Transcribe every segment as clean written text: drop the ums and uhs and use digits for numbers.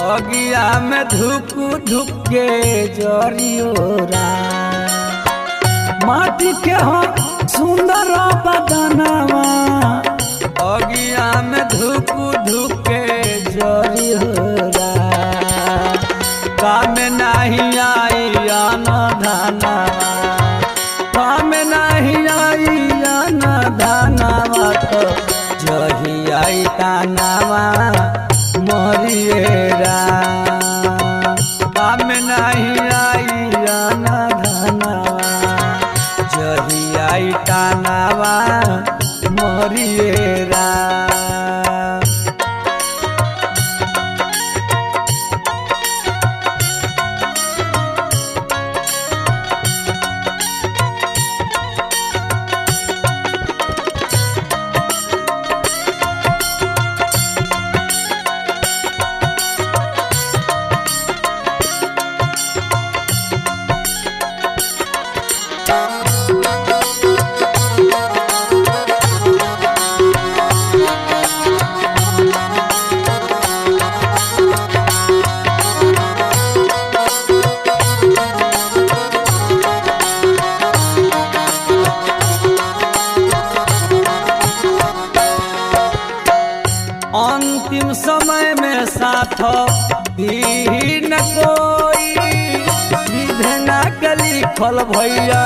अगिया में धुक धुक के जरियोरा। माटी के हो सुंदर बदनवा, अगिया में धुक धुक के जरियोरा। काम नाही आई अन धनवा, काम नाही आई अन धनवा, तो जही आई तानावा मरिएरा। काम नाही आई अन धनवा, जही आई तानावा मरिएरा। अंतिम समय में साथ दीन कोई, विधना के लिखल भैया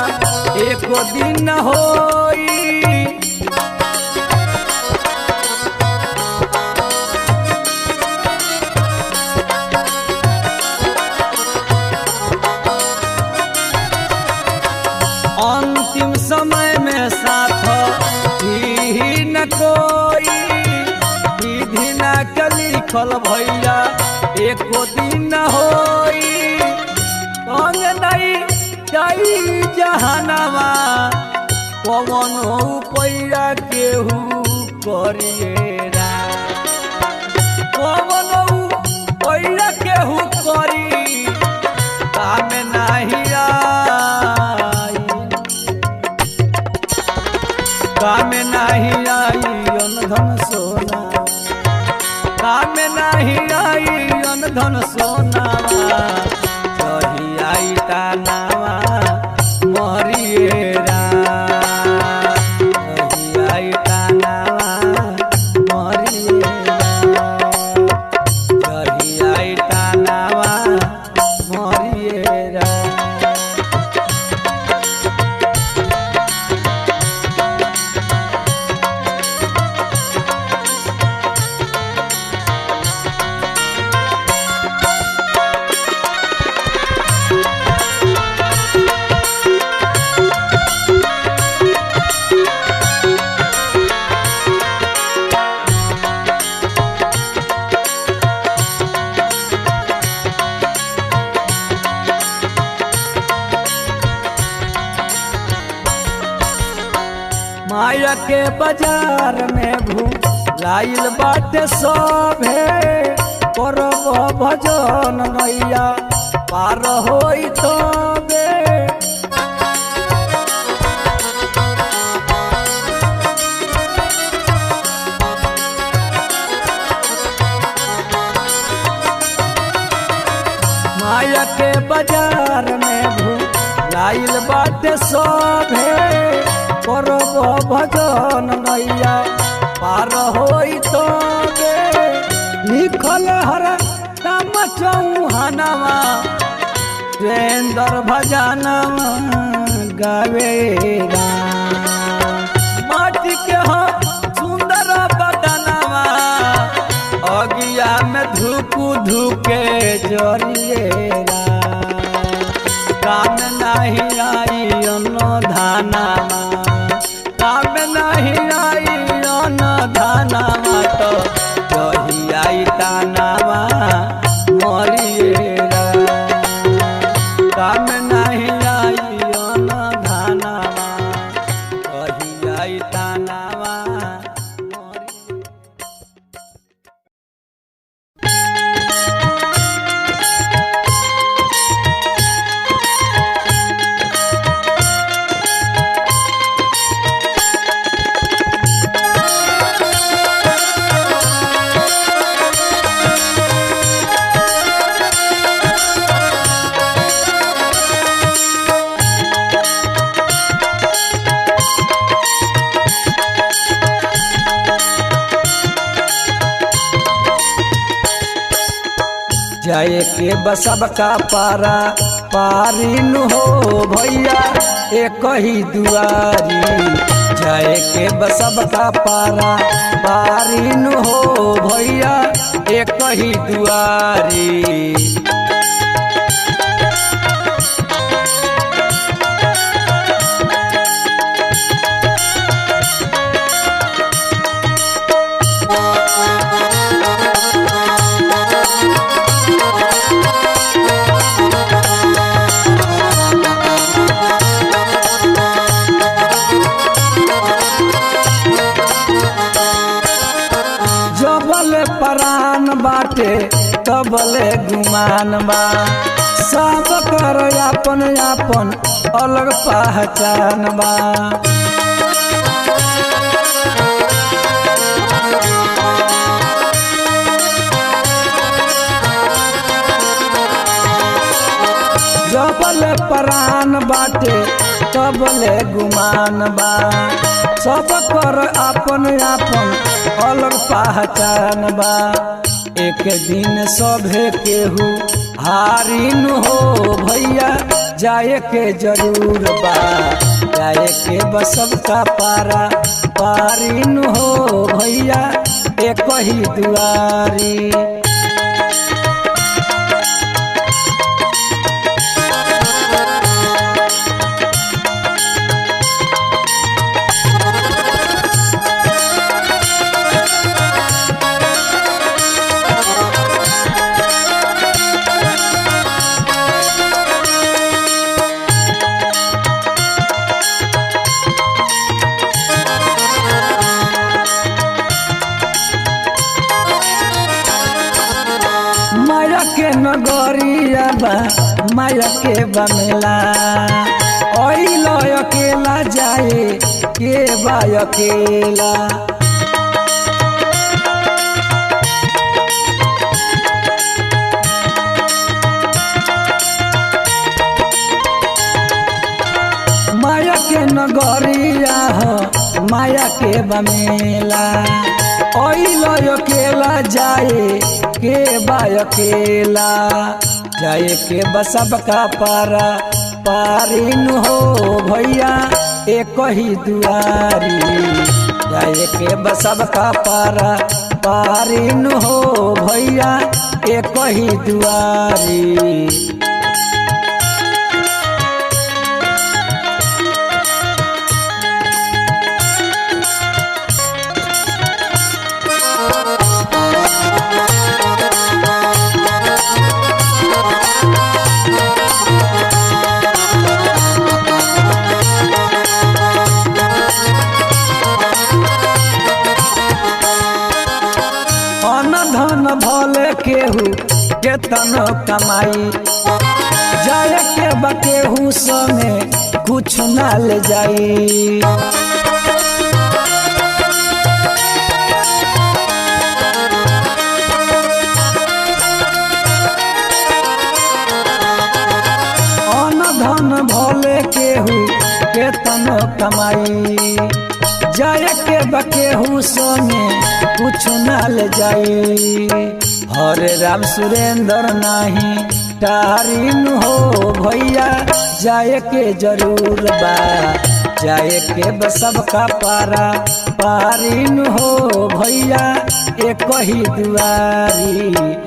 एको दिन होई। अंतिम समय में साथ दीन कोई, विधि ना के लिखल भैया एको दिन होई। संग नहीं जाई जहानवा, पवन पैया केहू करिएरा। पवन पैया केहू करी, काम नाही आई, काम नाही आई अन धन सोना, काम नाही आई अन धन सोनावा, जही आई तानावा मरिएरा। जही आई तानावा मरिएरा, जही आई तानावा मरिएरा। माया के बाजार में भू लाइल बाटे सभे, करब भजन नैया पार होई तबे। माया के बाजार में भू लाइल बाटे सभे, करब भजन नैया पार होई तबे। लिखल हर नाम चौहानवा, सुरेंद्र भजनवा गावे राम। माटी के हो सुंदर बदनवा, अगिया में धुकु धुके जरिएरा। काम नाही आई अन्न धानावा, काम नाही आई अन्न धानावा, तो जही आई तानावा मरिएरा। काम नाही आई अन्न धानावा, जही आई तानावा मरिएरा। जाए के बसब का पारा पारिन हो भैया एक ही दुआरी। जाए के बसब का पारा पारिन हो भैया एक ही दुआरी। जबले परान बाटे तबले गुमान बा, सब कर आपन आपन अलग पहचान बा। जबले परान बाटे तबले गुमान बा, सब कर आपन आपन अलग पहचान बा। एक दिन सभे केहू हारिन हो भैया जाए के जरूर बा। जाए के बसब का पारा पारिन हो भैया एक ही दुआरी। माया के नगरिया बा माया के बमेला, ओइल अकेला जाए के बा अकेला। माया के नगरिया हो माया के बमेला, ओइल अकेला जाए के बा अकेला। जाए के बसब का पारा पारिन हो भैया एक ही दुआरी। जाए के बसब का पारा पारिन हो भैया एक ही दुआरी। धन भले केहू केतन कमाई, जाए के बकेहू संगे कुछ ना ले जाई। अन धन भले केहू केतन कमाई, जाए के बकेहू संगे कुछ ना ले जाई। हरे राम सुरेंद्र नाही तारिन हो भैया जाए के जरूर बा। जाए के बसब का पारा पारिन हो भैया एक ही दुआरी।